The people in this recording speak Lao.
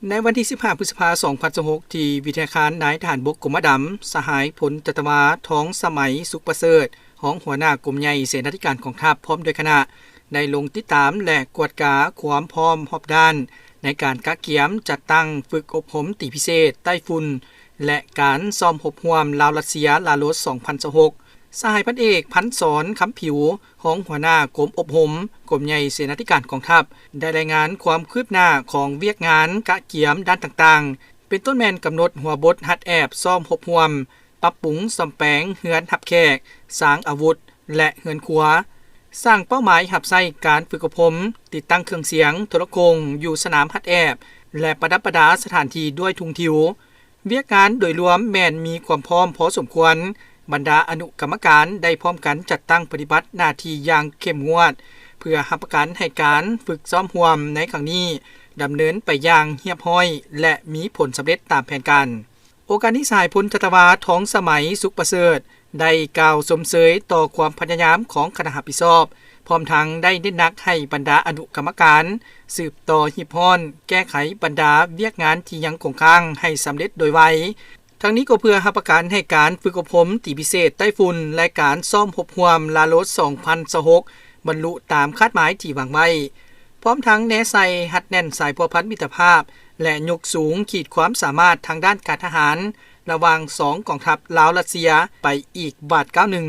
ໃນວັນທີສິບຫ້າ ພຶດສະພາ ສອງພັນຊາວຫົກ ທີ່ວິທະຍາຄານນາຍທະຫານບົກກົມມະດຳ, ສະຫາຍ ພົນຈັດຕະວາ ທອງສະໄໝ ສຸກປະເສີດ, ຮອງຫົວໜ້າກົມໃຫຍ່ເສນາທິການກອງທັບ ພ້ອມດ້ວຍຄະນະ ໄດ້ລົງຕິດຕາມ ແລະ ກວດກາຄວາມພ້ອມຮອບດ້ານ ໃນການກະກຽມຈັດຕັ້ງຝຶກອົບຮົມຕີພິເສດໃຕ້ຝຸ່ນ ແລະ ການຊ້ອມຮົບຮ່ວມລາວ-ຣັດເຊຍ ລາໂລສ ສອງພັນຊາວຫົກ. ສະຫາຍ ພັນເອກ ພັນສອນ ຄຳຜິວ, ຮອງຫົວໜ້າກົມອົບຮົມ ກົມໃຫຍ່ເສນາທິການກອງທັບ ໄດ້ລາຍງານຄວາມຄືບໜ້າຂອງວຽກງານກະກຽມດ້ານຕ່າງໆ ເປັນຕົ້ນແມ່ນກຳນົດຫົວບົດຫັດແອບຊ້ອມຮົບຮ່ວມ, ປັບປຸງສ້ອມແປງເຮືອນຮັບແຂກ, ສ້າງອາວຸດ ແລະ ເຮືອນຄົວ, ສ້າງເປົ້າໝາຍຮັບໃຊ້ການຝຶກອົບຮົມ, ຕິດຕັ້ງເຄື່ອງສຽງ, ໂທລະໂຄ່ງຢູ່ສະໜາມຫັດແອບ ແລະ ປະດັບປະດາສະຖານທີ່ດ້ວຍທຸງທິວ. ວຽກງານໂດຍລວມແມ່ນມີຄວາມພ້ອມພໍສົມຄວນ. ບັນດາອະນຸກຳມະການໄດ້ພ້ອມກັນຈັດຕັ້ງປະຕິບັດໜ້າທີ່ຢ່າງເຂັ້ມງວດ ເພື່ອຮັບປະກັນໃຫ້ການຝຶກຊ້ອມຮ່ວມໃນຄັ້ງນີ້ດຳເນີນໄປຢ່າງຮຽບຮ້ອຍ ແລະ ມີຜົນສຳເລັດຕາມແຜນການ. ໂອກາດນີ້ ສະຫາຍ ພົນຈັດຕະວາ ທອງສະໄໝ ສຸກປະເສີດ ໄດ້ກ່າວຊົມເຊີຍຕໍ່ຄວາມພະຍາຍາມຂອງຄະນະຮັບຜິດຊອບ, ພ້ອມທັງໄດ້ເນັ້ນໜັກໃຫ້ບັນດາອະນຸກຳມະການສືບຕໍ່ຮີບຮ້ອນແກ້ໄຂບັນດາວຽກງານທີ່ຍັງຄົງຄ້າງໃຫ້ສຳເລັດໂດຍໄວ. ທັງນີ້ກໍເພື່ອຮັບປະກັນໃຫ້ການຝຶກອົບຮົມຕີພິເສດໃຕ້ຝຸ່ນ ແລະ ການຊ້ອມຮົບຮ່ວມລາໂລສ ສອງພັນຊາວຫົກ ບັນລຸຕາມຄາດໝາຍທີ່ວາງໄວ້, ພ້ອມທັງແນໃສ່ຮັດແໜ້ນສາຍພົວພັນມິດຕະພາບ ແລະ ຍົກສູງຂີດຄວາມສາມາດທາງດ້ານການທະຫານ ລະຫວ່າງສອງກອງທັບລາວ-ຣັດເຊຍໄປອີກບາດກ້າວໜຶ່ງ.